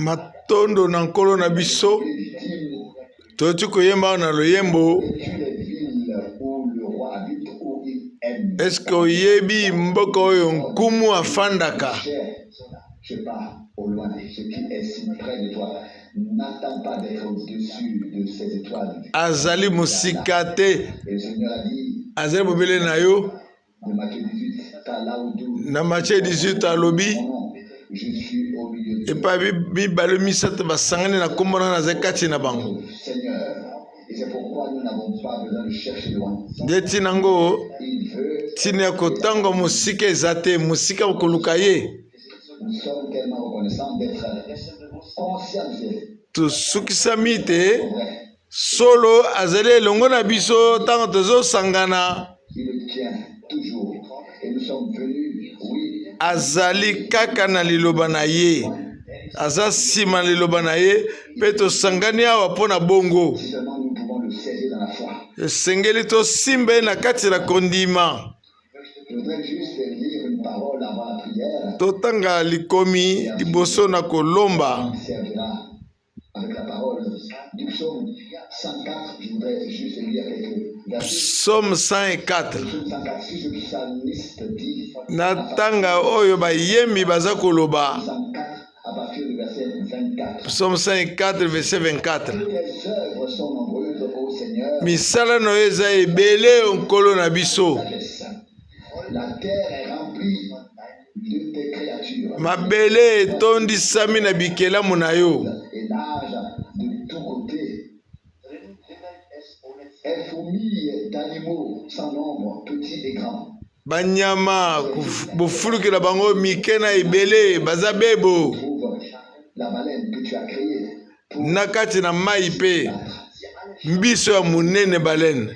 Matondo na Nkolo na biso. Toyoti koyemba awa na loyembo. Eske oyebi mboka oyo nkumu afandaka? Azali mosika te, azali bobele na yo. Na Matthieu 18 alobi epai mibale misato basangani na nkombo na nazali kati na bango. Nde ntina yango ntina ya kotanga mosika eza te, mosika koluka ye. Tosukisami te solo azali elongo na biso ntango tozosangana. Azali kaka na liloba na ye, aza nsima na liloba na ye, mpe tosangani awa mpo na bongo. Esengeli tosimba ye na kati na kondima. Totanga likomi liboso na kolomba. Psaume 104. Na tanga oyo bayembi baza koloba. Psaume 104 verset 24. Misala na yo eza ebele Nkolo na biso. Mabele etondisami na bikelamu na yo. Banyama bofulukela bango mike na ebele baza bebo na kati na mai mpe mbiso ya monene balene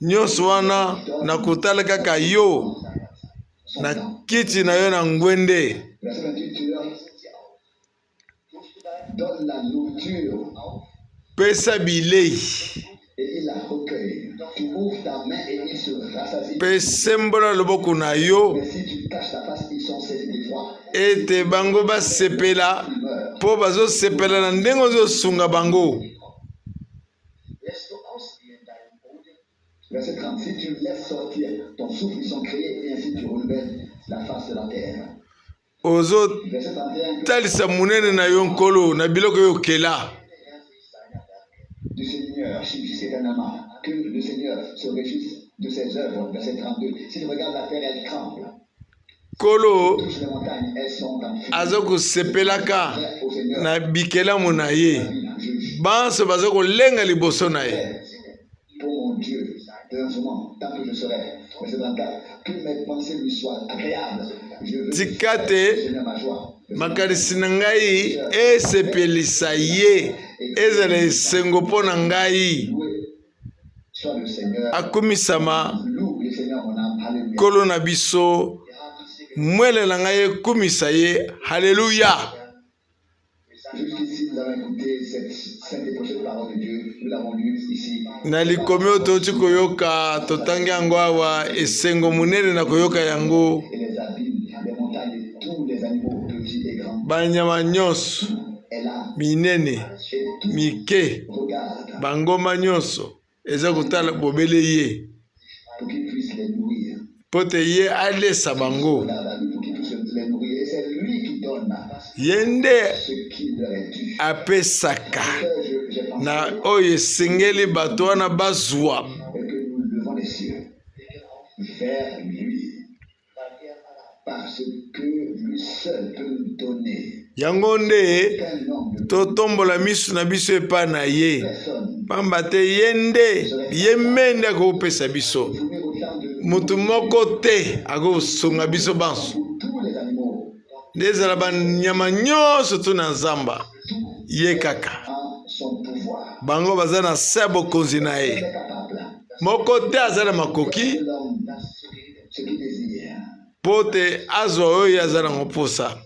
Nyonso wana na kotala kaka yo na kiti na yo na ngwende. Pesa bilei mpe sembola loboko na yo ete bango basepela mpo bazosepela na ndenge ozosunga bango. Verset 30, si tu laisses sortir ton souffle, ils sont créés et ainsi tu renouvelles la face de la terre. Ozotalisa monene na yo Nkolo na biloko oyo okela. Du Seigneur subsiste éternellement. Que le Seigneur se réjouisse de ses œuvres. Verset 32. S'il regarde la terre, elle tremble. Nkolo aza kosepelaka na bikelamu na ye, banso baza kolenga liboso na ye. Tika te makanisi na ngai esepelisa ye, ezala esengo mpo na ngai. Akumisama Nkolo na biso, mwele na ngai ekumisa ye. Haleluya! Na likomi oyo touti koyoka, totangi yango awa, esengo monene na koyoka yango. Banyama nyonso minene, mike, bangomba nyonso eza kotala bobele ye mpo te ye alesa bango. Ye nde apesaka na oyo esengeli bato wana bazwa. Yango nde totombola miso na biso epai na ye, pamba te ye nde ye me nde akopesa biso. Moto moko te akosunga biso banso, nde ezala banyama nyonso to na zamba, ye kaka. Bango baza na se ya bokonzi na ye, moko te aza na makoki mpo te azwa oyo ye aza nango mposa.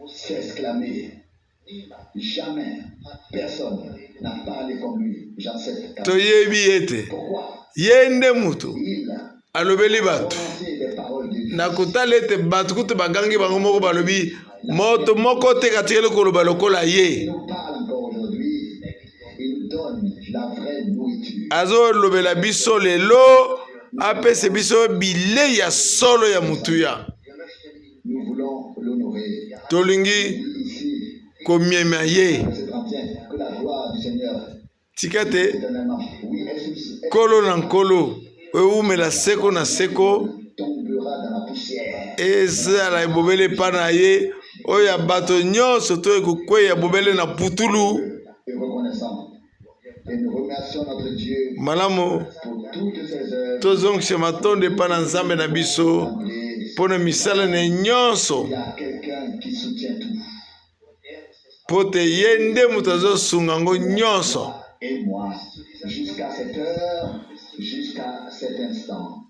S'exclamer. Jamais personne n'a parlé comme lui. Jean 7, 40. Toyebi ete Pourquoi? ye nde moto Il alobeli bato prononcé des paroles de vie. Na kotala ete bato kutu bagangi bango moko, balobi moto moko te katikali koloba lokola Il ye. nous parle encore aujourd'hui. Il nous donne la vraie nourriture. Azolobela biso lelo, apesa biso bilei ya solo ya motuya. Nous voulons l'honorer. Tolingi Ici, komiema ye. verset 31, que la gloire du Seigneur Tika te éternellement. Oui, elle subsiste- nkolo na nkolo ewumela seko na seko tombera dans la poussière. Ezala ebobele epa na ye oyo ya bato nyonso to ekokweya bobele na putulu. Et reconnaissant. Et nous remercions notre Dieu Malamu pour toutes ses œuvres. tozongisa matondo epa na Nzambe na biso mpo na misala na ye nyonso, Il y a quelqu'un qui soutient tout. mpo te ye nde moto azosunga yango nyonso. Et moi, jusqu'à cette heure, jusqu'à cet instant.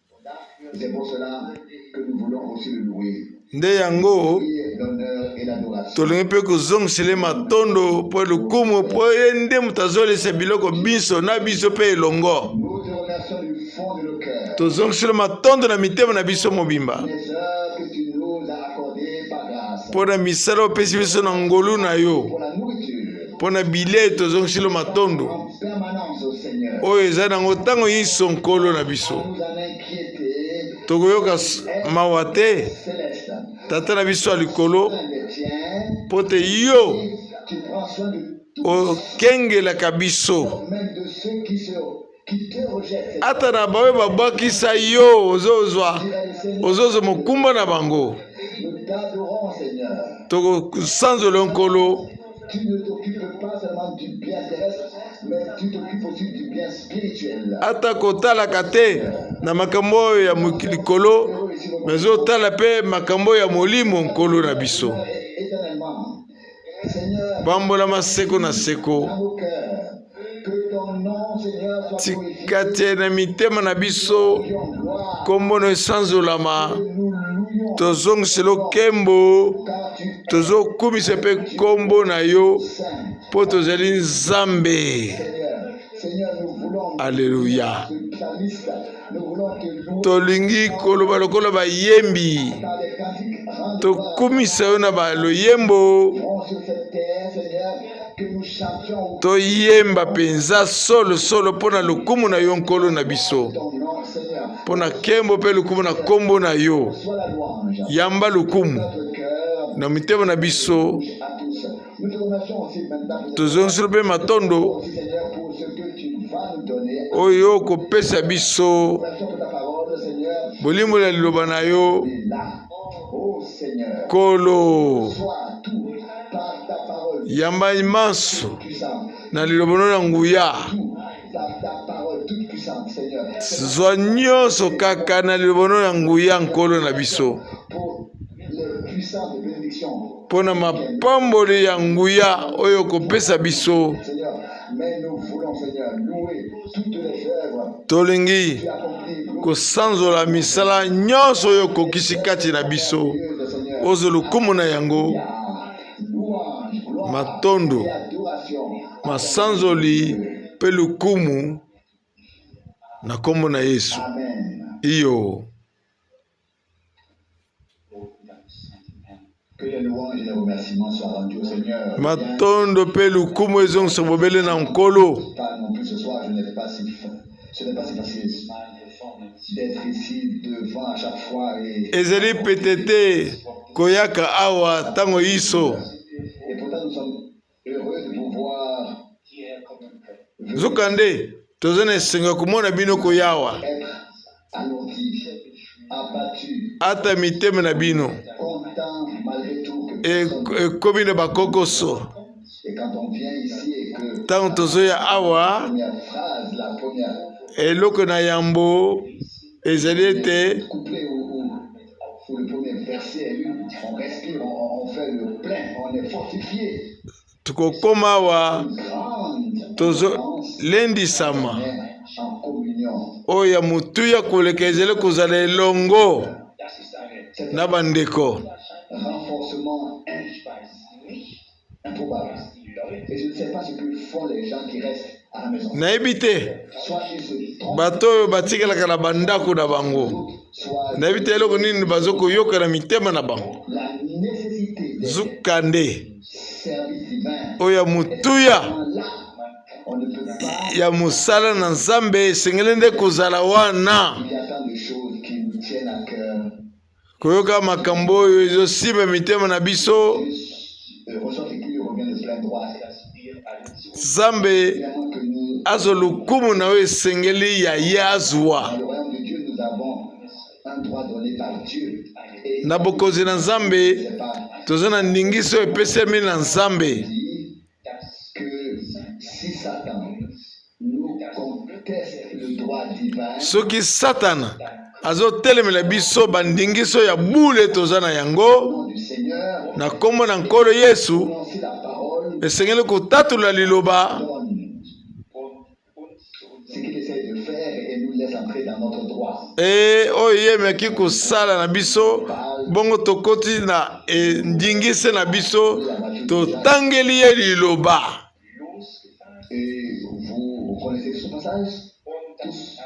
C'est pour cela que nous voulons aussi le louer. Nde yango Et l'honneur et l'adoration. tolingi mpe kozongisela ye matondo mpo lokumu, mpo ye nde moto azolesa biloko biso na biso mpe elongo. Nous te remercions du fond de nos cœurs. Tozongisela matondo na mitema na biso mobimba Les heures que tu nous as accordées par grâce. mpo na misala opesi biso na ngolu na yo, Pour la nourriture. mpo na bilei tozongisela matondo En permanence au Seigneur. oyo eza nango ntango nyonso, Nkolo na biso. Nous en inquiéter. Tokoyoka mawa te, Céleste. Tata na biso ya likolo, Soin des tiens. mpo te yo Tu prends soin de tous. okengelaka biso, Même de ceux qui te rejettent. ata na baoyo babwakisa yo, ozozwa Tu es le Seigneur. ozozwa mokumba na bango. Nous t'adorons, Seigneur. Tokosanzola Nkolo. Tu ne t'occupes pas seulement du bien terrestre, mais tu t'occupes aussi du bien spirituel. Ata kotalaka te na makambo oyo ya likolo, me ozotala mpe makambo oyo ya molimo, Nkolo na biso. Et éternellement. Seigneur, Pambolama seko na seko. dans nos cœurs, que ton nom, Seigneur, soit glorifié. Tika te na mitema na biso Gloire, gloire, nkombo na esanzolama. que nous louions, Tozongisela nkembo, car tu es tozokumisa mpe nkombo na yo, saint. mpo tozali Nzambe. Seigneur, Seigneur, nous voulons, Alleluya. le psalmiste, nous voulons te louer Tolingi koloba lokola bayembi, par des cantiques, rendre tokumisa yo na baloyembo. gloire sur cette terre, Seigneur, que nous chantions Toyemba mpenza solo solo mpo na lokumu na yo, Nkolo na biso, ton nom, Seigneur. mpo na nkembo mpe lokumu na nkombo na yo. Sois la louange. Yamba lokumu Notre cœur na mitema na biso. à tous. Nous te remercions aussi maintenant pour cette Tozongisela mpe matondo aussi, Seigneur, pour ce que tu vas nous donner. oyo okopesa biso. Remercions pour ta parole, Seigneur. Bolimbo ya liloba na yo. Et là, ô Seigneur, Nkolo, sois tout par ta parole yamba manso puissante. na liloba no na nguya. Tout par ta parole toute puissante, Seigneur. Zwa nyonso kaka na liloba no na nguya, Nkolo na biso, Pour les puissantes bénédictions, mpo na mapamboli ya nguya oyo okopesa biso. Seigneur. Mais nous voulons, Seigneur, louer toutes les œuvres Tolingi que tu as accomplies. kosanzola misala nyonso oyo okokisi kati na biso. Glorieuse, Seigneur. Ozwa lokumu na yango. Louange, gloire Matondo, et adoration. masanzoli mpe lokumu na nkombo na Yesu. Amen. Iyo. Que les louanges et les remerciements soient rendus au Seigneur. Matondo mpe lokumu ezongisa bobele na Nkolo. Pas non plus ce soir, je n'ai pas si, ce n'est pas si facile d'être ici devant à chaque fois et, Ezali pete te koyaka awa ntango yiso. Et pourtant nous sommes heureux de vous voir venir Nzokande toza na esengo ya komona bino koya awa. être alourdis, abattus, Ata mitema na bino contents malgré tout que personne. ekomi na bakokoso. Et quand on vient ici et que Ntango tozoya awa, la première phrase, la première eloko na yambo ezali ete couplet ou le premier verset est lu, on respire, on fait le plein, on est fortifié. Tokokóma awa, Une grande tozolendisama. mais en communion. Oyo ya motuya koleka ezali kozala elongo na bandeko. Renforcement Nayebi te bato oyo batikalaka na bandako na bango, nayebi te eloko nini bazokoyoka na mitema na bango. Zukande oyo ya motuya ya mosala na Nzambe esengeli nde kozala wana. Koyoka makambo oyo ezosimba mitema na biso. Nzambe azwa lokumu na oyo esengeli ya ye azwa. Na bokonzi na Nzambe toza na ndingisa oyo epesami na Nzambe. Soki Satana azotelemela biso bandingiso ya bule toza na yango, na nkombo na Nkolo Yesu, esengeli kotatola liloba. E oyo ye emeki kosala na biso, bongo tokoti na endingise na biso, totangeli ye liloba. Et vous connaissez ce passage tous.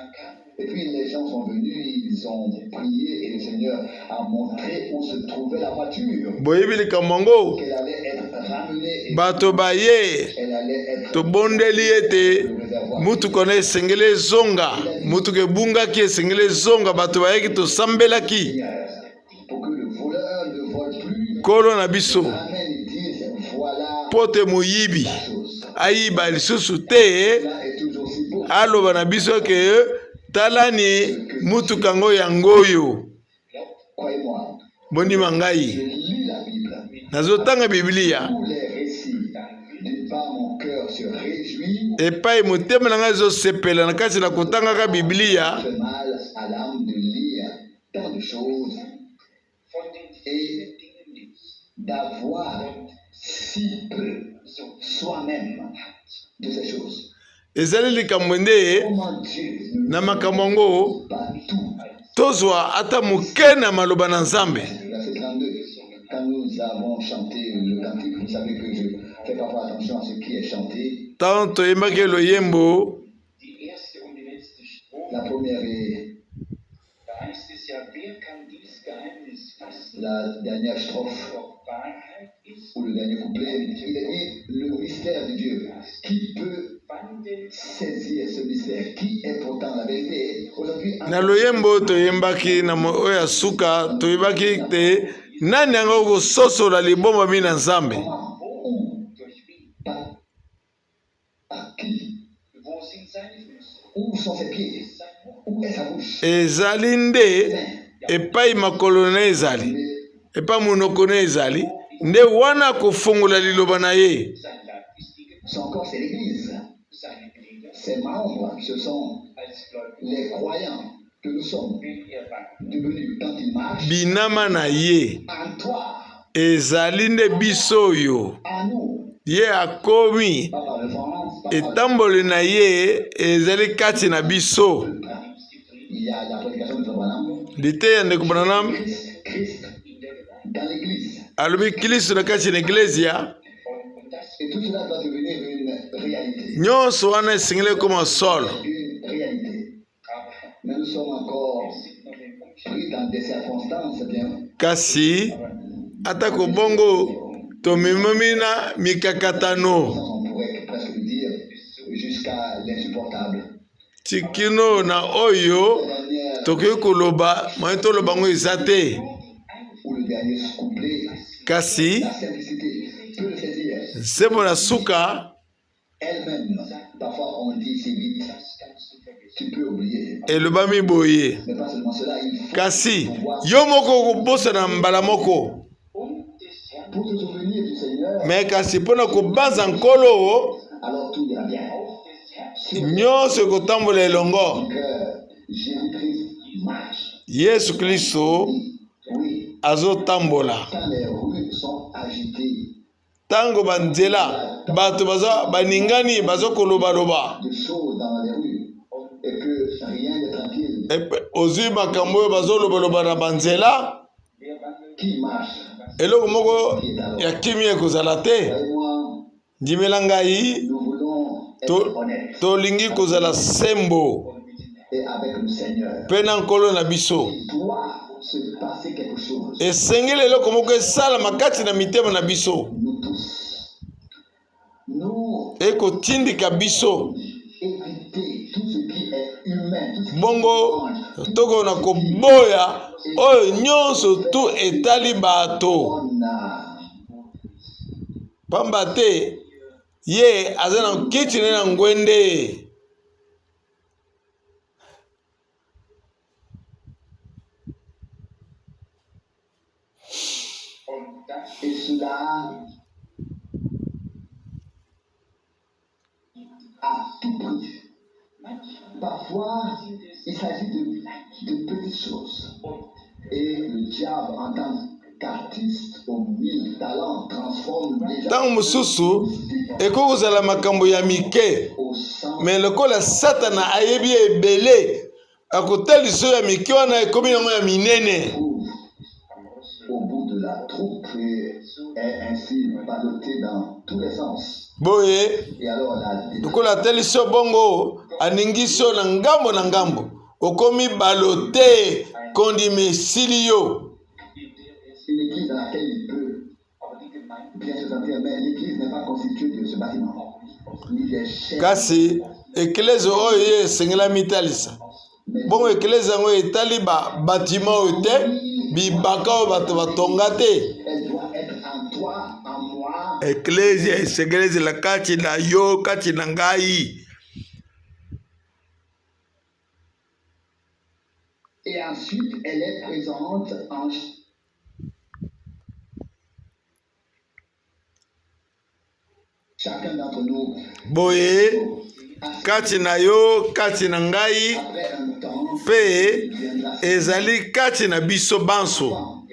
Et puis les gens sont venus, ils ont prié et le Seigneur a montré où se trouvait la voiture. Boyebi likambo yango? Qu'elle allait être ramenée et Bato baye, elle allait être tobondeli ete motuka wana esengeli ezonga, motuka ebungaki esengeli ezonga. Bato bayaki, tosambelaki. Pour que le voleur ne vole plus. Nkolo na biso, Ramène et dise voilà mpo te moyibi la chose. ayiba lisusu te, Cela est toujours si beau. aloba na biso ke talani motuka yango yango oyo. Croyez-moi, Bondima je ngai, lis la Bible. nazotanga Biblia. Tous les récits, d'une part mon cœur se réjouit, Epai motema na ngai ezosepela na kati na kotangaka Biblia. fait mal à l'âme de lire tant de choses et d'avoir si peu soi-même de ces choses. Ezali likambo nde Comment Dieu ne na makambo yango pas tout. tozwa ata moke na maloba na Nzambe. Verset 32. Quand nous avons chanté le cantique, vous savez que je fais parfois attention à ce qui est chanté. Ntango toyembaki loyembo, La première et la dernière strophe ou le dernier couplet, il est dit le mystère de Dieu. Qui peut saisir ce mystère qui est pourtant la vérité? Aujourd'hui, na loyembo toyembaki na oyo ya suka, toyebaki te nani yango kososola libombami na Nzambe. Comment, où, par qui, où sont ses pieds, où est sa bouche? Ezali nde epai makolo na ezali, epai monoko na ezali, nde wana kofongola liloba na ye. Son corps, c'est l'Église. Ses membres, ce sont les croyants que nous sommes devenus quand il marche. Binama na ye En toi, ezali nde biso oyo en nous, ye akomi. Pas par le vent, pas par Etamboli na ye ezali kati na biso. le Il y a la prédication de Branham. Liteya ndeko Branham. Christ, Christ dans l'Église. Alobi Kristo na kati na eglesia. Et tout cela doit devenir une réalité. Nyonso wana esengeli ekoma solo. Une réalité. Mais nous sommes encore pris dans des circonstances bien. Kasi atako bongo tomemami na mikakatano, On pourrait presque le dire jusqu'à l'insupportable. tikino na oyo La dernière tokoki koloba moye toloba yango eza te. ou le dernier couplet, Kasi la simplicité peut le saisir. nzembo na suka, Elle-même, parfois on dit si vite, tu peux oublier. Elobami boye. Mais pas seulement cela, il faut Kasi pouvoir, yo moko okobosana mbala moko. pour se souvenir du Seigneur, Me kasi mpona kobanza Nkolo, alors tout ira bien. Sur nyonso ekotambola elongo. le cœur, Jésus-Christ marche. Yesu Kristo Oui, azotambola. quand les rues sont agitées Ntango banzela bato baza baningani, baza kolobaloba, de choses dans les rues et que rien n'est tranquille, ozwi makambo oyo bazolobaloba na banzela, qui marche? Eloko moko ya kimia ekozala te. Croyez-moi, Ndimela ngai, tolingi kozala sembo mpe na Nkolo na biso. Esengeli eloko moko esalama kati na mitema na biso, ekotindika biso bongo tokona koboya oyo nyonso tu etali bato. Pamba te ye aza na kiti ne na ngwende. Et cela à tout prix. Parfois, il s'agit de petites choses. Et le diable, en tant qu'artiste aux mille talents, transforme déjà Ntango mosusu ekoki kozala makambo ya mike, me lokola Satana ayebi ebele, akotalisa oyo ya mike wana ekomi yango ya minene. Au bout de la troupe et est ainsi ballotté dans tous les sens. Boye Et alors la lokola atalisi yo bongo, aningisi yo na ngambo na ngambo, okomi balote, kondima esili yo. Une église dans laquelle il peut bien se sentir, mais l'église n'est pas constituée de ce bâtiment, ni des chaises. Kasi eklezia oyo ye esengeli amitalisa bongo, eklezia yango etali ba batima oyo te, bibaka oyo bato batonga te. Elle doit être en toi, en moi. Eklezia esengeli ezala kati na yo, kati na ngai. Et ensuite, elle est présente en chacun d'entre nous. Boye kati na yo, kati na ngai, Après un temps, mpe viendra ezali kati na biso banso. avant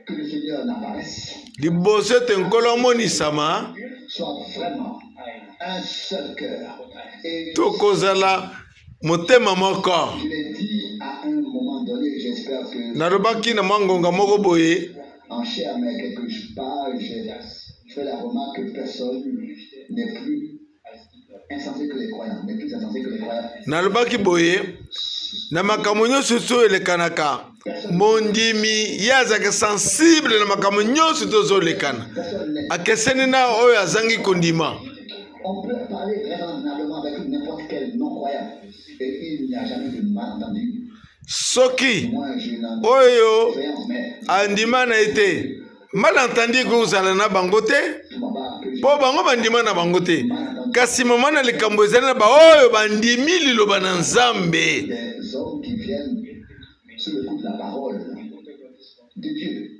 que le Seigneur n'apparaisse, Liboso ete Nkolo amonisama, soit vraiment un seul cœur. Et tokozala motema moko. je l'ai dit à un moment donné, j'espère que Nalobaki na mwa ngonga moko boye, en chair, mais quelque part, je fais la remarque que personne n'est plus insensé que les croyants, n'est plus insensé que les croyants. Nalobaki boye, na makambo nyonso oyo elekanaka, mondimi ye azalaka sensible na makambo nyonso tozolekana, Personne n'est. akeseni na oyo azangi kondima. On peut parler raisonnablement avec n'importe quel non-croyant et il n'y a jamais de malentendu. Soki Moi, je n'en ai oyo expérience, mais andima na ye te, malentendu ekoki kozala na bango te, que j'ai mpo bango bandima na bango te. Kasi mama na likambo ezali na baoyo bandimi liloba na Nzambe. Des hommes qui viennent sous le coup de la parole de Dieu.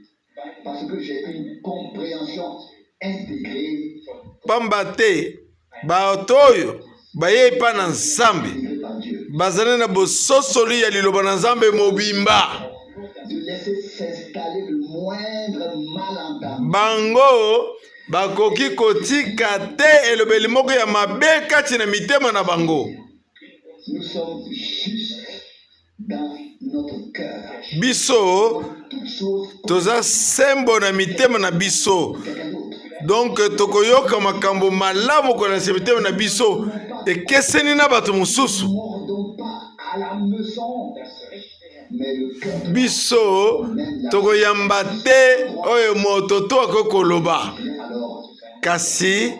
Parce que j'ai une compréhension intégrée, Pamba te bato oyo bayei epai na Nzambe intégrée par Dieu. bazali na bososoli ya liloba na Nzambe mobimba. De laisser s'installer le moindre malentendu. Bango bakoki kotika te elobeli moko ya mabe kati na mitema na bango. Nous sommes justes dans notre cœur. Biso Toute chose toza sembo na mitema na biso, quelqu'un d'autre. Donc tokoyoka makambo malamu kolanda mitema na biso ekeseni na bato mosusu. Ne mordons pas à l'hameçon, mais le cœur Biso tokoyamba te oyo moto to akoki koloba, bien alors kasi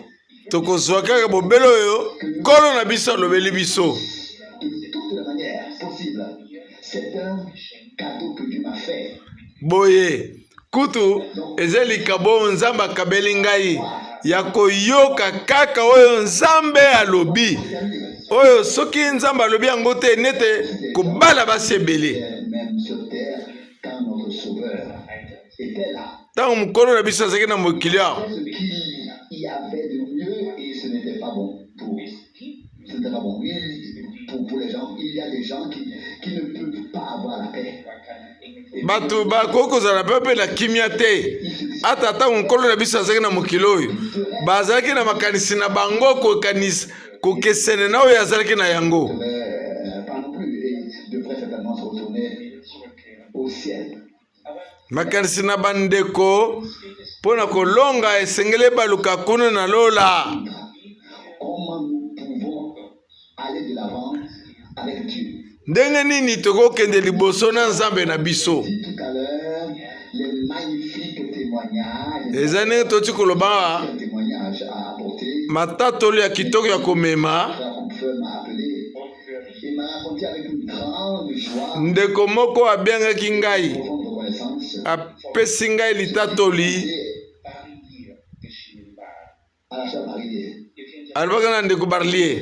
tokozwa kaka bobele oyo Nkolo na biso alobeli biso. De toutes les manières possibles. C'est un cadeau que Dieu m'a fait. Boye kutu eza likabo oyo Nzambe akabeli ngai ya koyoka kaka oyo Nzambe alobi, oyo soki Nzambe alobi yango te, nete kobala basi ebele. Et même sur terre, quand notre Sauveur était là, Ntango mokolo na biso azalaki na mokili awa, ce qu'il y avait de mieux et ce n'était pas bon pour ce n'était pas bon. Pour les gens, il y a des gens qui ne peuvent pas avoir la paix. Bato bakoki kozala mpe na kimia te. Ata ntango Nkolo na biso azalaki na mokili oyo, bazalaki na makanisi na bango kokanisa kokesene na oyo azalaki na yango. Mais pas non plus et devrait certainement se retourner au ciel. Makanisi na bandeko mpo na kolonga esengeli baluka kuna na lola. Ndenge nini tokokende liboso na Nzambe na biso? Eza ndenge toti koloba matatoli ya kitoko ya komema. Ndeko moko abiangaki ngai, apesi ngai litatoli. Alobaki na ndeko Barlier.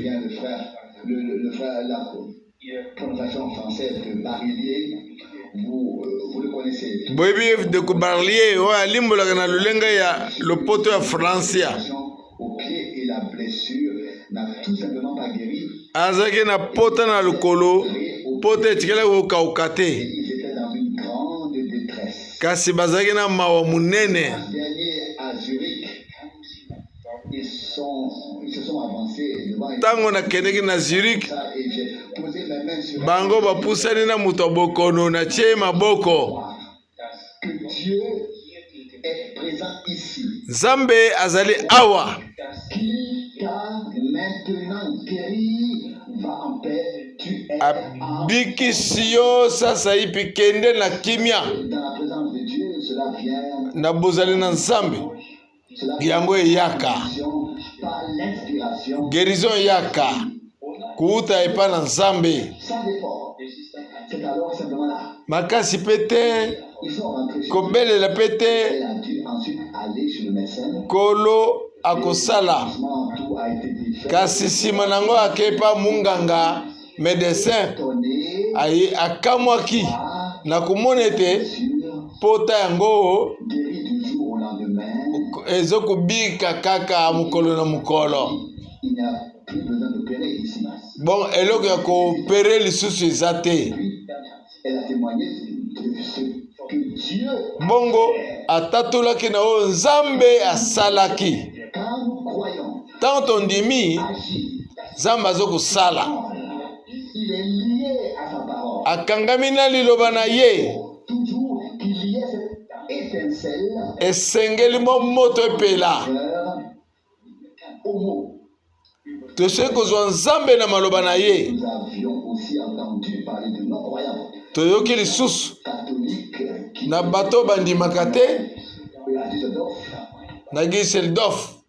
Boyebi ndeko Barlier oyo alimbolaka na lolenge ya lopoto ya Fransia. Azalaki na pota na lokolo, pota etikalaki kokauka te. Kasi bazalaki na mawa monene. Ntango nakendeki na Zurich, bango bapusani na moto ya bokono, natie maboko. Nzambe azali awa. Abikisi yo sasaipi, kende na kimia na bozali na Nzambe. Yango eyaka, guérison eyaka kuuta epai na Nzambe. Makasi mpe te, kobelela mpe te, Nkolo akosala. Kasi nsima na yango akei mpa munganga medecin, aye akamwaki na komona ete pota yango ezokobika kaka mokolo na mokolo. Bon, eloko ya koopere lisusu eza te. Bongo atatolaki na oyo Nzambe asalaki. Ntango tondimi, Nzambe azo kosala. Akangami na liloba na ye. Esengeli mwa moto epela. Tosengeli kozwa Nzambe na maloba na ye. Toyoki lisusu na bato bandimaka te na Düsseldorf.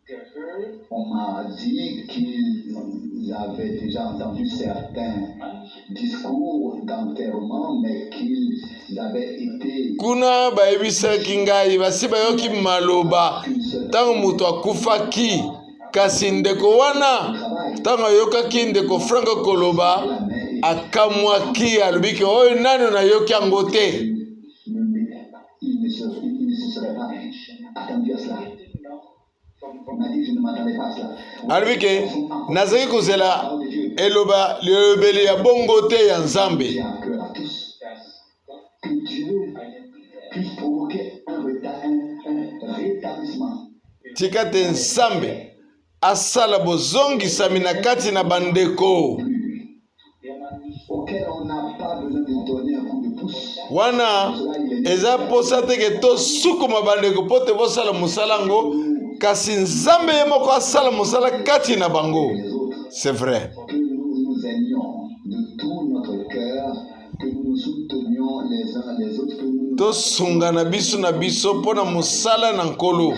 On m'a dit qu'ils avaient déjà entendu certains discours d'enterrement, mais qu'ils avaient été... Kuna bayebisaki ngai basi bayoki maloba ntango moto akufaki, kasi ndeko wana ntango ayokaki ndeko Frank koloba akamwaki, alobi ke oyo nano nayoki yango te. Il ne se, il ne se serait pas attendu à cela. Alobi ke nazalaki kozela eloba lelobeli ya bongo te ya Nzambe. Tika te Nzambe asala bozongisami na kati na bandeko wana. Eza mposa te ke tosukuma bandeko mpo te bosala mosala yango, kasi Nzambe ye moko asala mosala kati na bango. C'est vrai. Tosungana biso na biso mpo na mosala na Nkolo.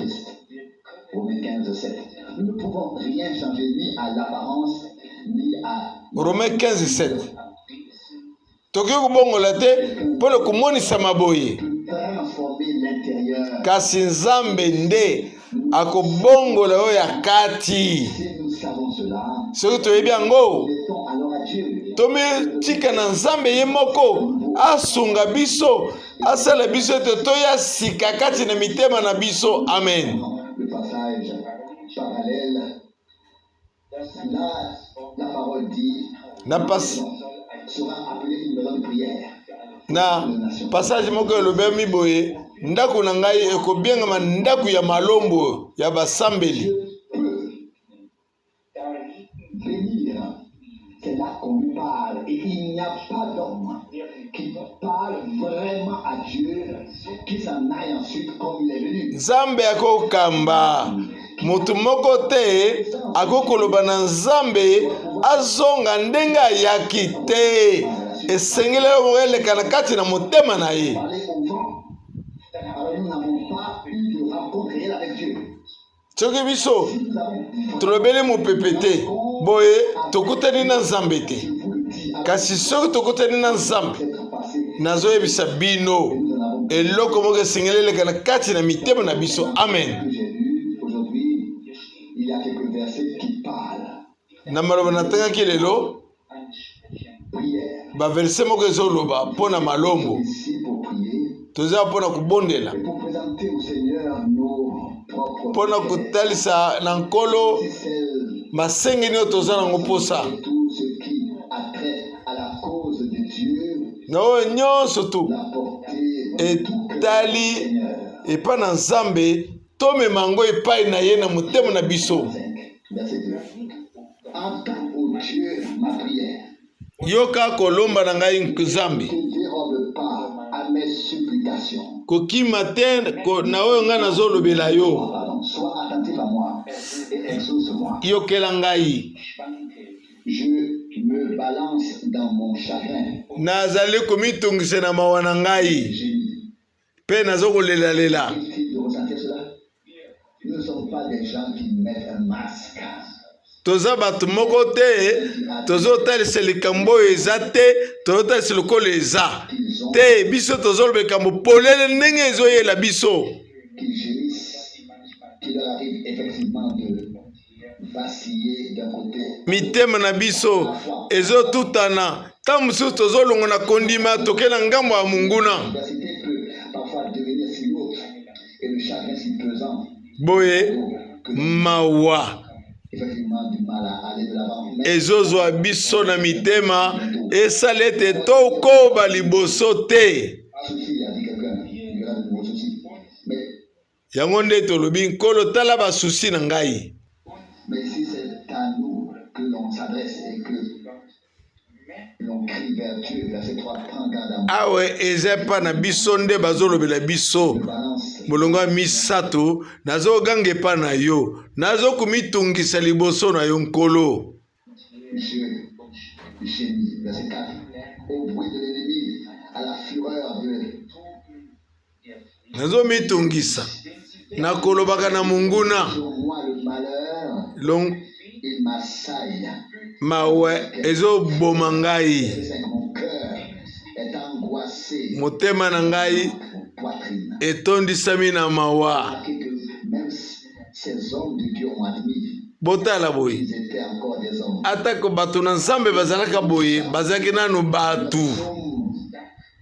Nous ne pouvons rien changer ni à l'apparence ni à Romains 15, 7. Tokoki kobongola te mpo na komonisama boye, kasi Nzambe nde akobongola oyo ya kati. Soki toyebi yango, tomitika na Nzambe ye moko asunga biso, asala biso ete toya sika kati na mitema na biso. Amen. Le passage parallèle, là, la parole dit, Na pas sera appelée une maison de prière. Na passage moko elobemi boye: ndako na ngai ekobiangama ndako ya malombo ya basambeli. Peut bénir, c'est là qu'on lui parle. Et il n'y a pas d'homme qui parle vraiment à Dieu, qui s'en aille ensuite comme il est venu. Nzambe akokamba. Moto moko te Akoki koloba na Nzambe azonga ndenge ayaki te. Esengeli eloko moko eleka na kati na motema na ye. Soki biso tolobeli mopepe te, boye tokutani na Nzambe te. Kasi soki tokutani na Nzambe, nazoyebisa bino eloko moko esengeli eleka na kati na mitema na biso. Amen. Na maloba natangaki lelo, baverse moko ezoloba mpo na malombo. Toza mpo na kobondela, mpo na kotalisa na Nkolo masengeli oyo toza nango mposa na oyo nyonso tu etali epai na Nzambe. Tomema yango epai na ye na motema na biso. Yoka kolomba na ngai, Nzambe. Kokima te na oyo ngai nazolobela yo. Yokela ngai. Nazali komitungisa na mawa na ngai mpe nazo kolelalela. Toza bato moko te tozotalisa likambo oyo eza te, tozotalisa lokola eza te. Biso tozoloba likambo polele ndenge ezoyela biso. Mitema na biso ezotutana ntango mosusu, tozolongo na kondima, toke na ngambo ya monguna. Boye mawa ezozwa biso na mitema, esala ete tokoba liboso te. Yango nde tolobi, Nkolo, tala basusi na ngai. Awa eza epa na biso nde bazolobela biso. Molongo ya misato, nazoganga epa na yo, nazokomitungisa liboso na yo, Nkolo. Nazomitungisa na kolobaka na monguna. Mawa ezoboma ngai, motema na ngai etondisami na mawa. Botala boye, atako bato na Nzambe bazalaka boye, bazalaki nanu bato.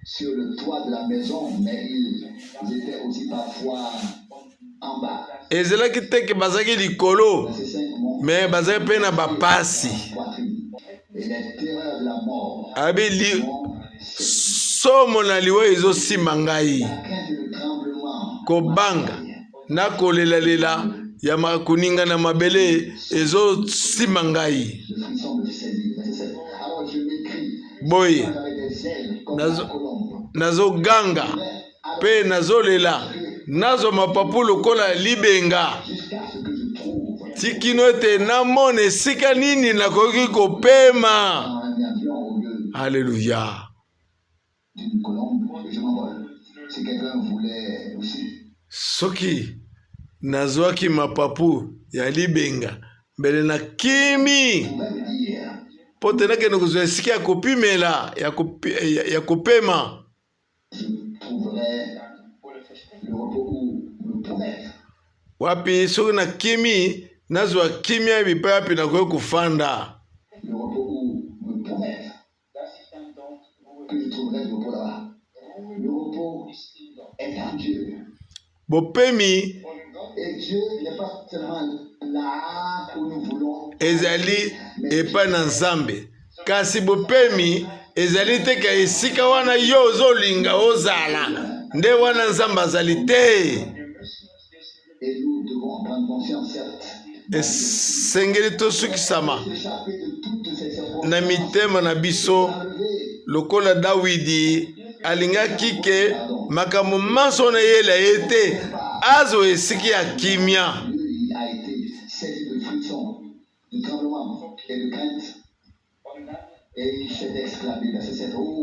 Sur le toit de la maison, mais ils étaient aussi parfois en bas. Ezalaki te ke bazalaki likolo, me bazalaki mpe na bapasi. Abi li somo na liwa ezosimba ngai, kobanga na kolelalela ya koninga na mabele ezosimba ngai. Boye nazoganga mpe nazolela, nazwa mapapu lokola libenga, tikino ete namona esika nini nakoki kopema. Aleluya! Soki nazwaki mapapu ya libenga, mbele nakimi mpo te nakende kozwa esika ya kopimela ya kopema. Wapi soki nakimi, nazwa kimia bipai wapi nakoki kofanda. Bopemi ezali epai na Nzambe, kasi bopemi ezali te ka esika wana yo ozolinga ozala nde wana Nzambe azali te. Esengeli tosukisama na mitema na biso lokola Dawidi alingaki ke makambo manso wana eyela ye te, azwa esika ya kimia.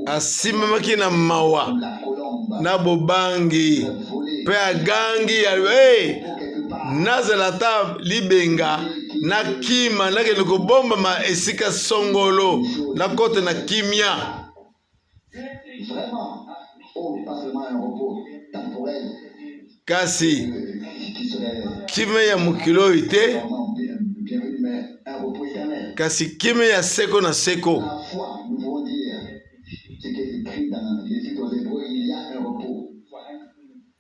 Asimbamaki na mawa na bobangi mpe agangi hey, nazala ata libenga nakima nakende kobombama esika songolo nakota na kimia. Kasi kimia ya mokili oyo te, kasi kimia ya seko na seko.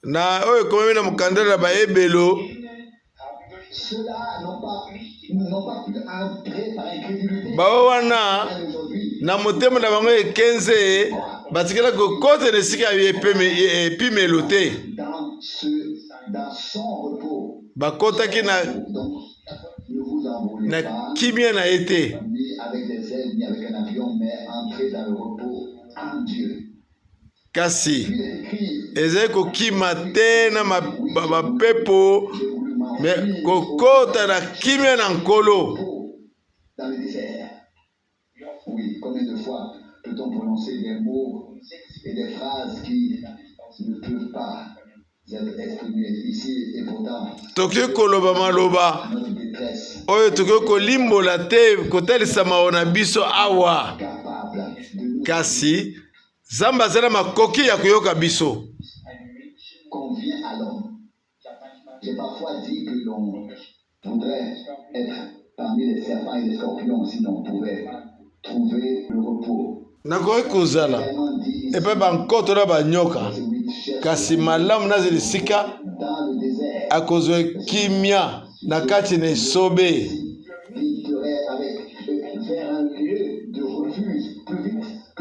Na oyo ekomami na mokanda na Baebelo, Baoyo wana na motema na bango ekenze batikala kokota na esika ya epimelo te, bakotaki na, na kimia na ye te. Kasi ezali kokima te na bapepo, me kokota na kimia na Nkolo. Tokoki koloba maloba oyo tokoki kolimbola te kotalisa mawa na biso awa, kasi Nzambe aza na makoki ya koyoka biso. Nakoki kozala epai bankoto na banyoka, kasi malamu nazala esika akozwa kimia na kati na esobe.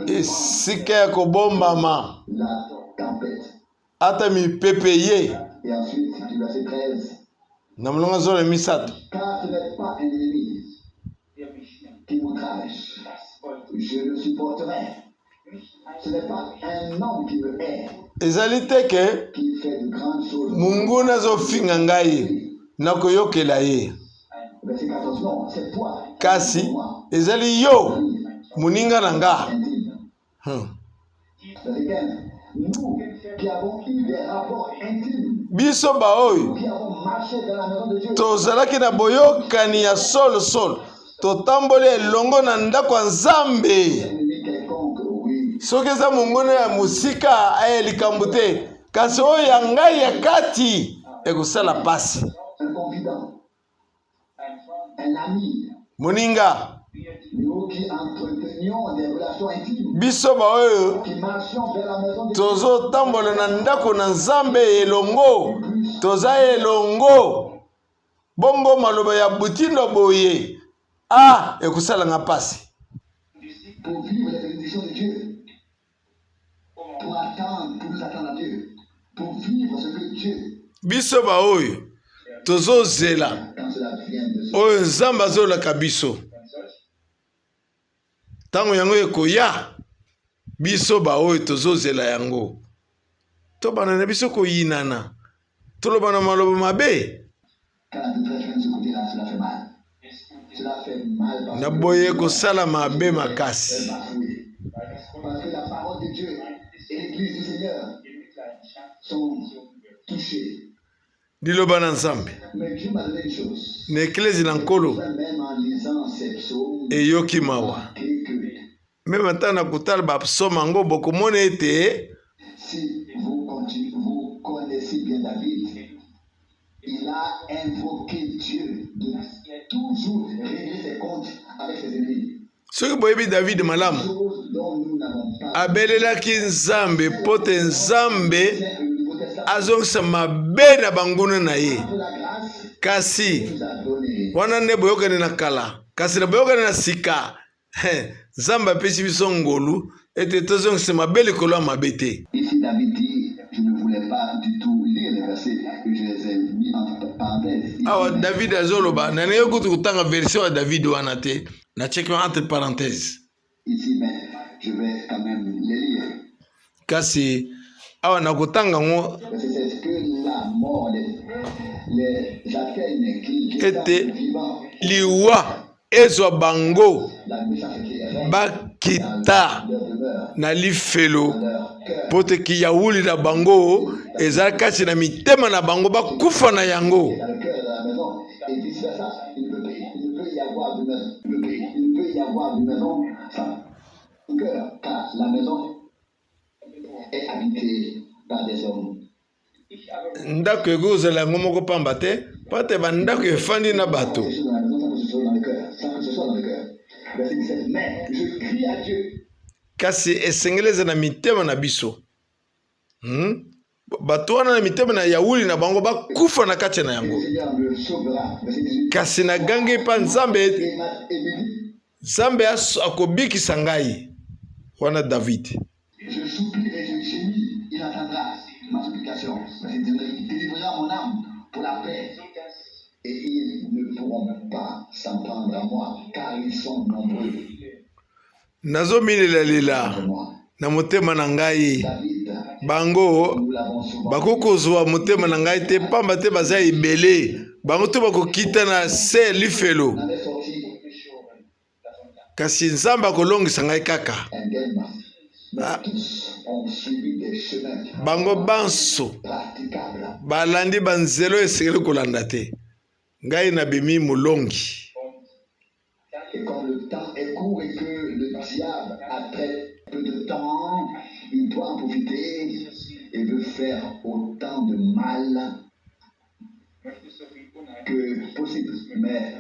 Esika ya kobombama ata mipepe ye na molongo 13. Ezali te ke monguna azofinga ngai nakoyokela ye, kasi ezali yo moninga na nga. Biso baoyo tozalaki na boyokani ya solosolo, totamboli elongo na ndako ya Nzambe. Soki eza monguna ya mosika, aye likambo te, kasi oyo ya ngai ya kati ekosala mpasi. Moninga, biso baoyo tozotambola na ndako na Nzambe elongo, toza elongo. Bongo maloba ya butindo boye a ekosala nga mpasi. Biso baoyo tozozela oyo Nzambe azolaka biso, ntango yango ekoya, biso baoyo tozozela yango, tobanda na biso koyinana, tolobana maloba mabe. Na boye kosala mabe makasi. Liloba na Nzambe na eklezi na Nkolo eyoki mawa. Meme ata na kotala bapsaume yango, bokomona ete Si vous continuez, vous connaissez bien David, il a invoqué Dieu de toujours régler ses comptes avec ses ennemis. Soki boyebi David malamu, abelelaki Nzambe mpo te Nzambe azongisa mabe na banguna na ye. Kasi wana nde boyokani na kala, kasi na boyokani na sika, Nzambe apesi biso ngolu ete tozongisa mabe likolo ya mabe te. Ici, David dit, je ne voulais pas du tout lire les versets et je les ai mis entre parenthèses. Ici, Awa David azoloba, nalingi kutu kotanga version ya David wana te, natiaki entre parenthèses. Ici, mais je vais quand même les lire. Kasi awa nakotanga yango Verset 16, que la mort les, les atteigne, qu'ils ete descendent vivants liwa. Ezwa bango bakita na lifelo mpo te kiyawuli na bango ezala kati na mitema na bango bakufa na yango. Ndako ekoki kozala yango moko pamba te, mpo te bandako efandi na bato. Kasi esengeli ezala na mitema na biso. Hmm? Bato wana na mitema na yauli na bango bakufa na kati na yango. Kasi nagangi epa Nzambe, Nzambe akobikisa ngai. Wana David. Je soupire et je gémis, il entendra ma supplication. Verset 19, il délivrera mon âme pour la paix. Et ils ne pourront pas s'en prendre à moi, car ils sont nombreux. Nazomilelalela na motema na ngai, bango bakoki kozwa motema na ngai te, pamba te baza ebele, bango to bakokita na se lifelo. Kasi Nzambe akolongisa ngai kaka. Ah. Bango banso balandi banzela oyo esengeli kolanda te. Ngai nabimi molongi. Et comme le temps est court et que le diable a très peu de temps, il doit en profiter et veut faire autant de mal que possible. Mais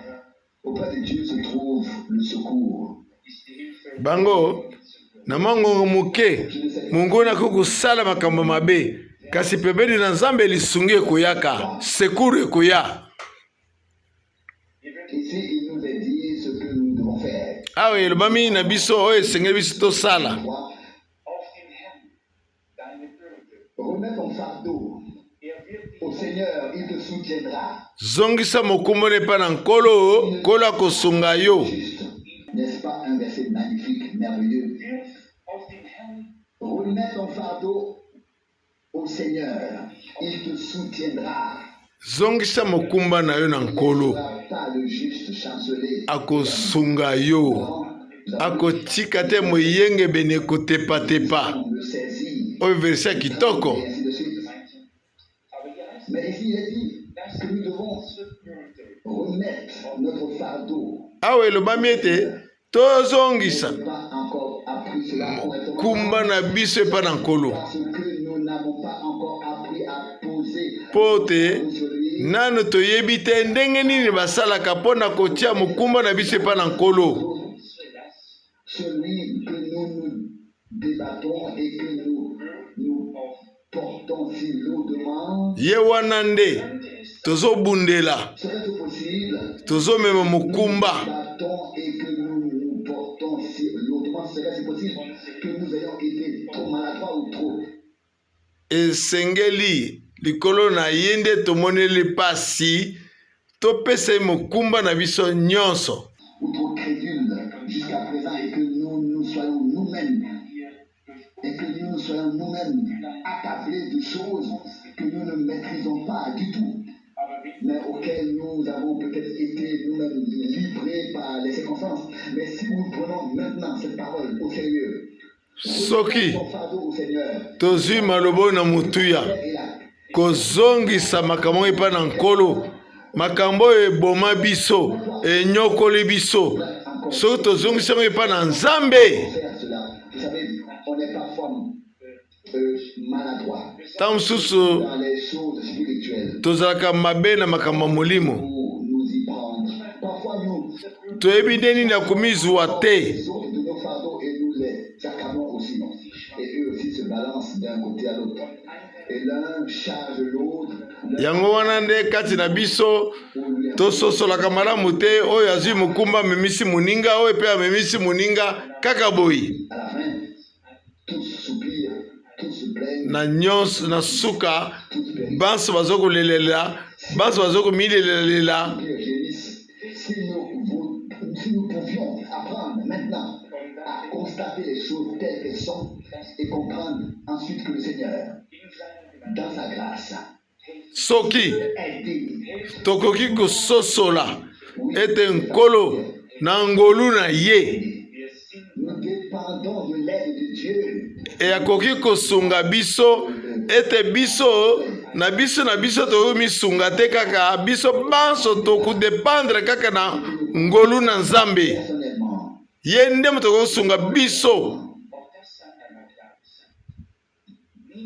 auprès de Dieu se trouve le secours. Bango na mwa ngongo moke monguna akoki kosala makambo mabe, kasi pembeni na Nzambe lisungi ekoyaka, sekuru ekoya. Awa elobami na biso oyo esengeli biso tosala. Zongisa mokumba na epai na Nkolo, Nkolo akosunga yo. Zongisa mokumba na yo na Nkolo, akosunga yo, akotika te moyengebene kotepatepa. Oyo verse ya kitoko. Awa elobami ete tozongisa mokumba na biso epai na Nkolo, mpo te nano toyebi te ndenge nini basalaka mpo na kotia mokumba na biso epai na Nkolo. Celui que nous nous débattons et que nous nous portons si lourdement. Ye wana nde tozobundela, tozomema mokumba. Et que nous nous portons si lourdement, serait-ce possible que nous ayons été trop maladroits ou trop Esengeli likolo na ye nde tomoneli mpasi, topesa ye mokumba na biso nyonso. Ou trop crédules jusqu'à présent et que nous nous soyons nous-mêmes et que nous nous soyons nous-mêmes accablés de choses que nous ne maîtrisons pas du tout, mais auxquelles nous avons peut-être été nous-mêmes livrés par les circonstances. Mais si nous prenons maintenant cette parole au sérieux, Soki tozwi maloba oyo na motuya, kozongisa makambo oyo epai na Nkolo, makambo oyo eboma biso, enyokoli biso, soki tozongisi yango epai na Nzambe, ntango mosusu tozalaka mabe na makambo ya molimo, toyebi nde nini ya komizwa te. Yango wana nde kati na biso tososolaka malamu te, oyo azwi mokumba amemisi moninga, oyo mpe amemisi moninga, kaka boye. Na nyonso na suka, banso bazo kolelela, banso bazo komilelalela. Soki tokoki kososola ete Nkolo Na ngolu na ye. Nous dépendons de l'aide de Dieu. E akoki kosunga biso ete biso na biso na biso tokoki misunga te kaka biso banso tokodependre kaka na ngolu na Nzambe. Personnellement, Ye nde moto akoki kosunga biso.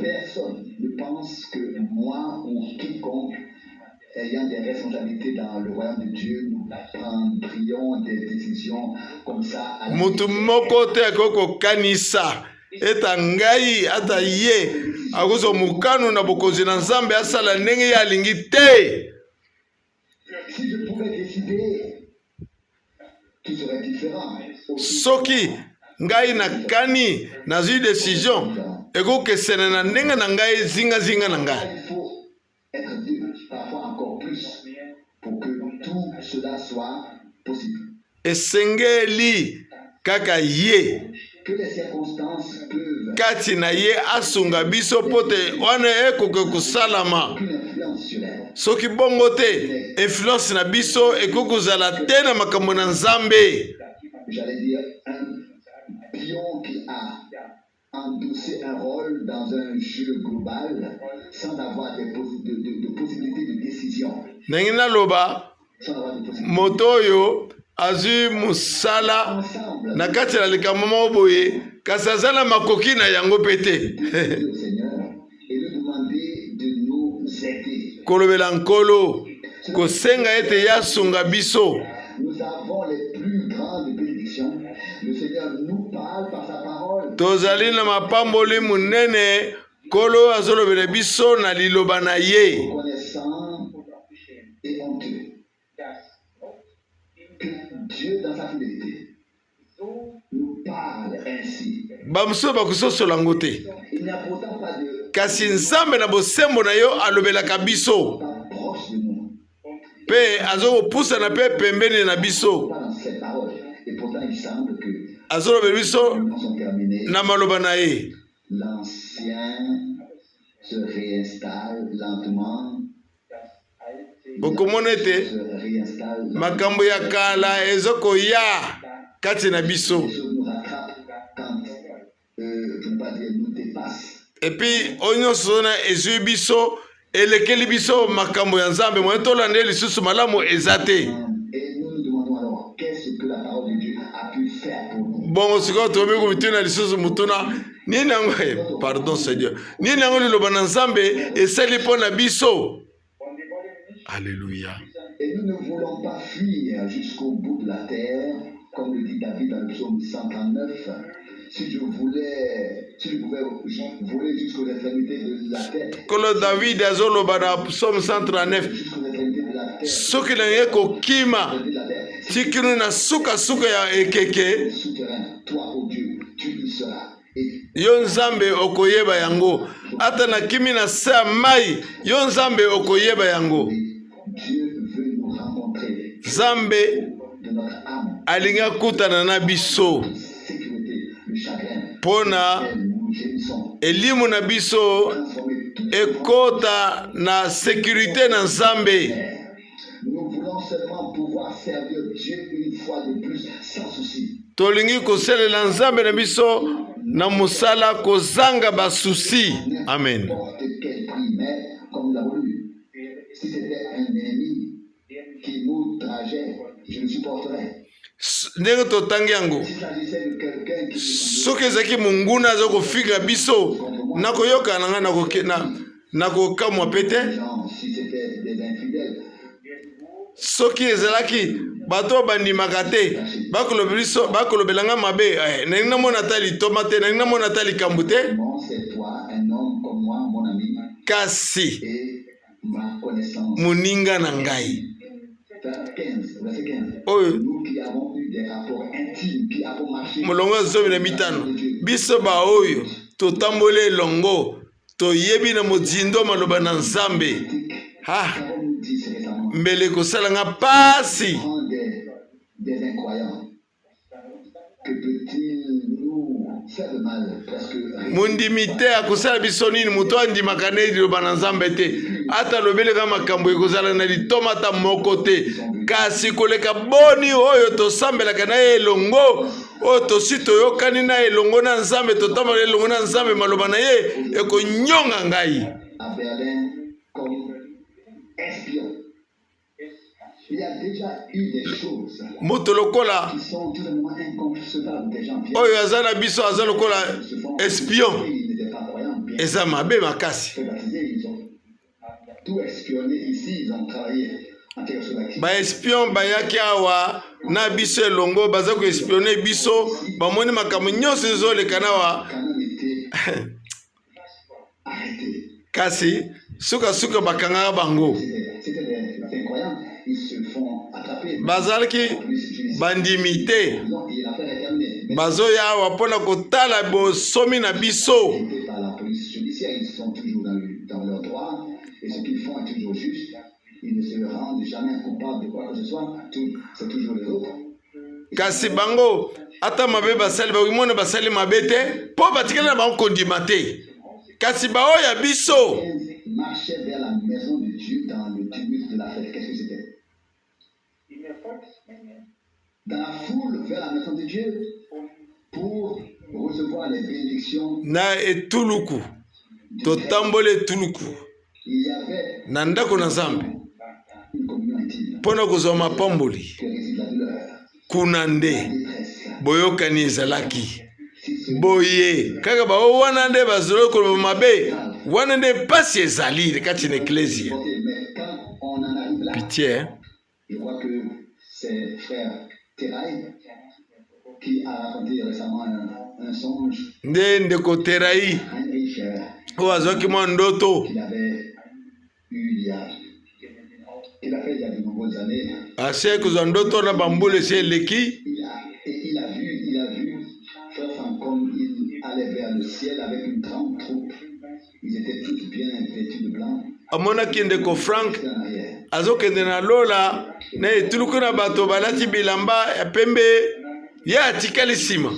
personne ne pense que moi ou quiconque ayant des responsabilités dans le royaume de Dieu, nous prendrions des décisions comme ça à la Moto légère. moko te akoki kokanisa ete ngai ata ye akozwa mokano na bokonzi na Nzambe asala ndenge ye alingi te. Si je pouvais décider, tout serait différent. Aussi, Soki ngai nakani nazwi décision ekokesene na ndenge na ngai zingazinga na ngai. il faut être deux, parfois encore plus, pour que tout cela soit possible. Esengeli kaka ye Que les circonstances peuvent kati na ye asunga biso mpo te wana ekoki kosalama. aucune influence sur elle. Soki bongo te, influence na biso ekoki kozala te na makambo na Nzambe. J'allais dire un pion qui a endossé un rôle dans un jeu global sans avoir des possi- de possibilités de décision. Ndenge naloba, Sans avoir de possibilités. moto oyo azwi mosala Ensemble, na kati na likambo moko boye kasi aza na makoki na yango mpe te. demander au Seigneur et lui demander de nous aider. Kolobela Nkolo, kosenga ete ye asunga biso. Nous avons les plus grandes bénédictions. Le Seigneur nous parle par sa parole. Tozali na mapamboli monene, Nkolo azolobela biso na liloba na ye. Reconnaissant et honteux que Dieu, dans sa fidélité, nous parle ainsi. Bamosusu bakososola yango te. Il n'y a pourtant pas de Kasi Nzambe na bosembo na yo alobelaka biso pas proche de nous, mpe azokopusana mpe pembeni na biso. pas dans cette parole. Et pourtant, il semble que Azolobela biso nous sont terminés. na maloba na ye. L'ancien se réinstalle lentement. Okomona ete Se réinstalle lentement. makambo ya kala ezokoya kati na biso. Les choses nous rattrapent quand, pour ne pas dire nous dépassent. Et puis oyo nyonso wana ezwi biso, elekeli biso makambo ya Nzambe, moye tolanda ye lisusu malamu eza te. Et nous nous demandons alors qu'est-ce que la parole de Dieu a pu faire pour nous. Bongo sikoyo tokomi komituna lisusu motuna nini yango, pardon Seigneur, nini yango liloba na Nzambe esali mpo na biso. Alleluya. Et nous ne voulons pas fuir jusqu'au bout de la terre, comme le dit David dans le psaume 139. Si je voulais, si je pouvais voler jusqu'aux extrémités de la terre, Nkolo David azoloba na psaume 139, jusqu'aux extrémités de la terre, soki nalingi kokima de la terre, ti kino na sukasuka ya ekeke, souterrain, toi, ô Dieu, tu y seras. Et yo Nzambe okoyeba yango. Ata nakimi na se ya mai, yo Nzambe okoyeba yango. Dieu veut nous rencontrer Nzambe de notre âme, alingi akutana na biso sécurité, le chagrin, mpo na nous gémissons, elimo na biso transformer tout ekota na sécurité na Nzambe. Nous voulons seulement pouvoir servir Dieu une fois de plus, sans souci. Tolingi kosalela Nzambe na biso na mosala kozanga ba soucis. Amen. N'importe quel prix, mais comme nous l'avons lu, si c'était un ennemi qui m'outrageait, je le supporterais. Ndenge totangi yango, S'il s'agissait de quelqu'un qui soki ezalaki monguna aza kofika biso, nakoyoka na ngai nakokamwa mpe te. gens, si c'était des infidèles, Soki ezalaki bato oyo bandimaka te, bakolobela biso, bakolobela ngai mabe, nalingi namona ata litoma te, nalingi namona ata likambo te. non, c'est toi, un homme comme moi, mon ami, Kasi et ma connaissance. moninga na ngai 15, verset 15. oyo, Nous qui avons eu des rapports intimes, qui avons marché molongo ya 15, biso baoyo totamboli elongo, toyebi na mozindo maloba na Nzambe, ha, qu'avons-nous dit récemment? Mbele kosala nga pasi. Prends des incroyants. Que peut-il nous faire de mal? Presque rien. Mondimi te akosala biso nini? Moto andimaka ne liloba na Nzambe te. Ata alobeli nga makambo ekozala na litoma ata moko te. Kasi koleka boni oyo tosambelaka na ye elongo, oyo tosi toyokani na ye elongo na Nzambe, totambola elongo na Nzambe, maloba na ye ekonyonga ngai. Moto lokola oyo aza na biso aza lokola espion, eza mabe makasi. Baespion bayaki awa na biso elongo, baza koespione biso, bamoni makambo nyonso ezoleka na awa. Kasi sukasuka bakangaka bango. Bazalaki bandimi te, bazoya awa mpo na kotala bosomi na biso. Kasi bango ata mabe basali, bakomona basali mabe te mpo batikali na bango kondima te. Kasi baoyo ya biso na etuluku, totamboli etuluku na ndako na Nzambe mpo na kozwa mapamboli. Kuna nde boyokani ezalaki boye. Kaka baoyo wana nde bazali koloba mabe, wana nde mpasi ezali kati na eklezia. Pitie. Je crois que c'est frère Terai qui a raconté récemment un songe. Nde ndeko Terai oyo azwaki mwa ndoto asi kozwa ndoto na bambula esi eleki. Amonaki ndeko Frank azokende na lola na etuluku na bato balati bilamba ya pembe, ye atikali nsima.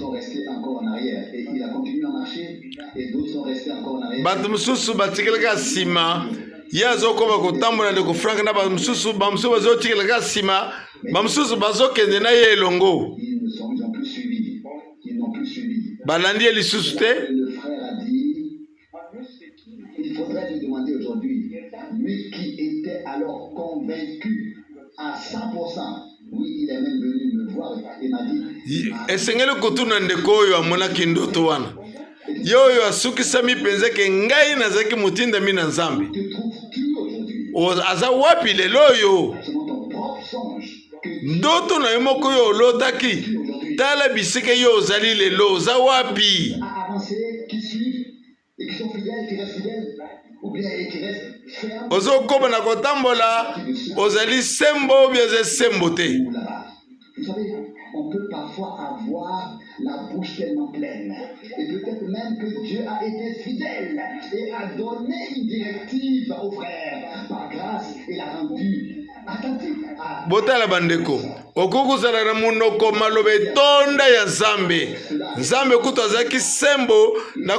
Bato mosusu batikalaka nsima, ye azokoba kotambola. Ndeko Frank na bamosusu, bamosusu bazotikalaka nsima, bamosusu bazokende na ye elongo, balandi ye lisusu te. Il faudrait lui demander aujourd'hui, lui qui était alors convaincu à 100%, oui, il est même venu me voir et m'a dit. Esengeli kotuna ndeko oyo amonaki ndoto wana, ye oyo asukisami mpenza ke ngai nazalaki motindami na Nzambe, aza wapi lelo oyo? Ndoto na yo moko oyo olotaki, tala bisika yo ozali lelo, oza wapi? Ozokoba na kotambola, ozali sembo obi ozali sembo te? Vous savez, on peut parfois avoir la bouche tellement pleine. Et peut-être même que Dieu a été fidèle et a donné une directive aux frères par grâce et l'a rendu attentif à. Botala bandeko, okoki kozala na monoko maloba etonda ya Nzambe. Nzambe kutu azalaki sembo na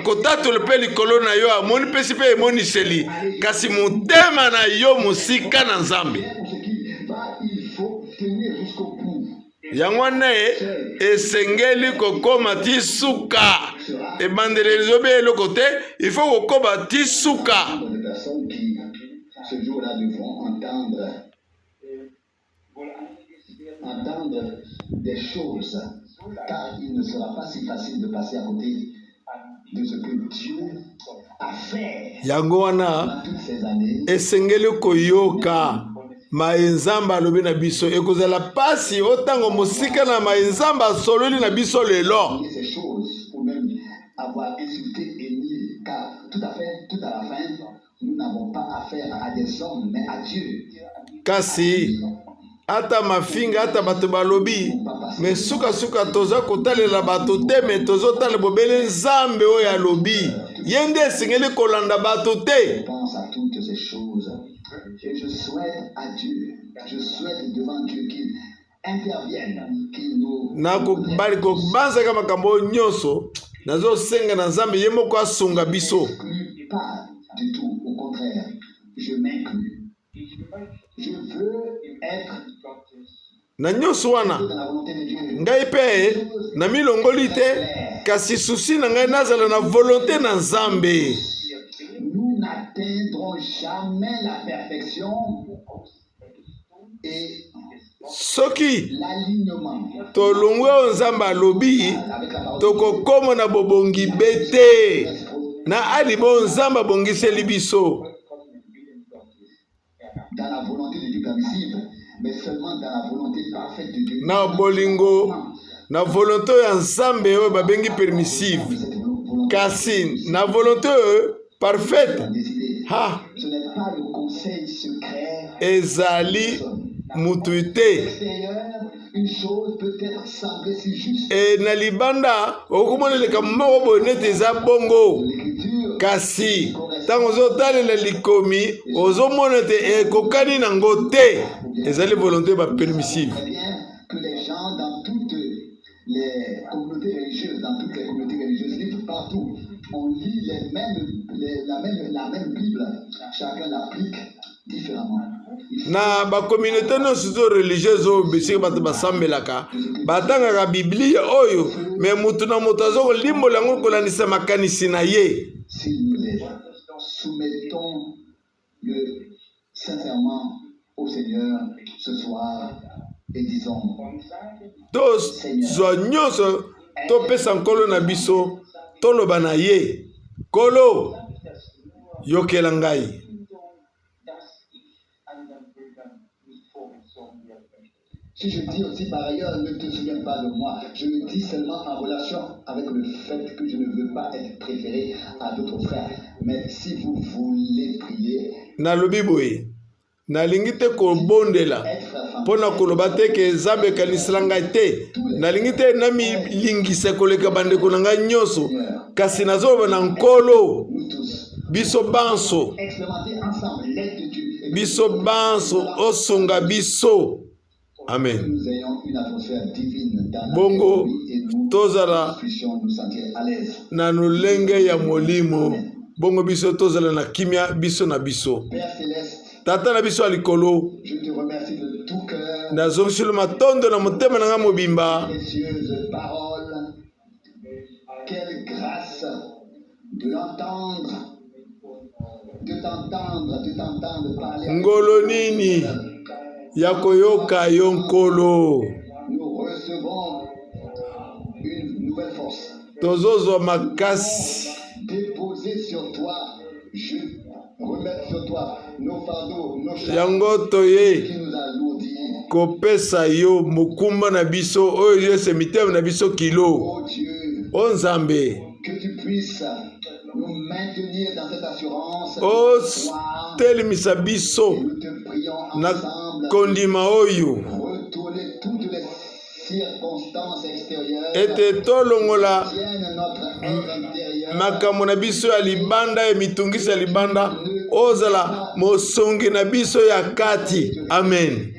kotatola mpe likolo na yo, amoni mpesi mpe emoniseli, kasi motema na yo mosika na Nzambe. Yango wana ye esengeli kokoma ti suka. Ebandeli ezobe eloko te, il faut kokoba ti suka. Entendre des choses, car il ne sera pas si facile de passer à côté de ce que Dieu a fait. Yango wana toutes ces années. Esengeli koyoka maye Nzambe alobi na biso. Ekozala mpasi otango mosika na maye Nzambe asololi na biso lelo. Nier ces choses ou même avoir insulté et nié, car tout à fait, tout à la fin, nous n'avons pas affaire à des hommes, mais à Dieu. Kasi ata mafinga, ata bato balobi, mais sukasuka toza kotalela bato te, mais tozotala bobele Nzambe oyo alobi. Ye nde esengeli kolanda, bato te. Je pense à toutes ces choses et je souhaite à Dieu, je souhaite devant Dieu qu'il intervienne, qu'il nous Na kobanzaka makambo oyo nyonso, nazosenga na Nzambe ye moko asunga biso. Exclut pas du tout, au contraire. Na nyonso wana, ngai mpe namilongoli te, kasi souci na ngai nazala na volonté na Nzambe. Nous n'atteindrons jamais la perfection et Soki l'alignement tolongwe oyo Nzambe alobi, avec la parole. tokokóma na bobongi be te na alima oyo Nzambe abongiseli biso. Dans la volonté de Dieu permissive, mais seulement dans la volonté parfaite de Dieu. Na bolingo, na volonté ya Nzambe oyo babengi permissive, Cette volonté kasi na volonté oyo parfaite décidée. Ha. Ce n'est pas le conseil secret. Ezali mutu te. Extérieur, une chose peut être sembler si juste. E na libanda okomona likambo moko boye neti eza bongo, De l'écriture, kasi ntango ozotalela likomi, ozomona ete ekokani nango te. Ezali volonté bapermissive. Très bien que les gens dans toutes les communautés religieuses, dans toutes les communautés religieuses libres, partout, on lit les mêmes, les- la même Bible. Chacun l'applique différemment. Il faut Na bacommunauté nyonso to religieuse oyo bisika bato basambelaka, batangaka Biblia oyo, mais motu na moto aza kolimbola yango kolandisa makanisi na ye. Si nous les soumettons le sincèrement au Seigneur ce soir et disons, Tozwa nyonso, topesa Nkolo na biso, toloba na ye: Nkolo, yokela ngai. Dass ich anderen Brüdern nicht vorgezogen werden möchte. Si je dis aussi par ailleurs, ne te souviens pas de moi, je le dis seulement en relation avec le fait que je ne veux pas être préféré à d'autres frères. Mais si vous voulez prier, Nalobi boye, nalingi te kobondela être frère mpo na koloba te ke Nzambe ekanisela ngai te. Nalingi te namilingisa koleka bandeko na ngai nyonso, kasi nazoloba na Nkolo. Nous tous, Biso banso, expérimenter ensemble l'aide de Dieu. Et que biso banso, osunga biso. Amen. nous ayons une atmosphère divine dans la Bongo, et nous tozala puissions nous sentir à l'aise. na lolenge ya molimo, bongo biso tozala na kimia biso na biso. Père céleste, Tata na biso ya likolo, je te remercie de tout cœur. Nazongisilo matondo na motema na ngai mobimba. Précieuse parole. Quelle grâce de l'entendre, de t'entendre parler. Ngolo nini ya koyoka yo, Nkolo. Nous recevons une nouvelle force. Tozozwa makasi. Déposer sur toi, je remets sur toi nos fardeaux, nos charges Yango toye qui nous alourdit. Kopesa yo mokumba na biso oyo nyonso mitema na biso kilo. Oh Dieu, O Nzambe, que tu puisses nous maintenir dans cette assurance. Toi, otelemisa biso nous te prions na ensemble. kondima oyo, Retourner toutes les circonstances extérieures. Ete tolongola Tienne notre être intérieur. makambo na biso ya libanda ya mitungisi ya libanda, ozala mosongi na biso ya kati. Amen.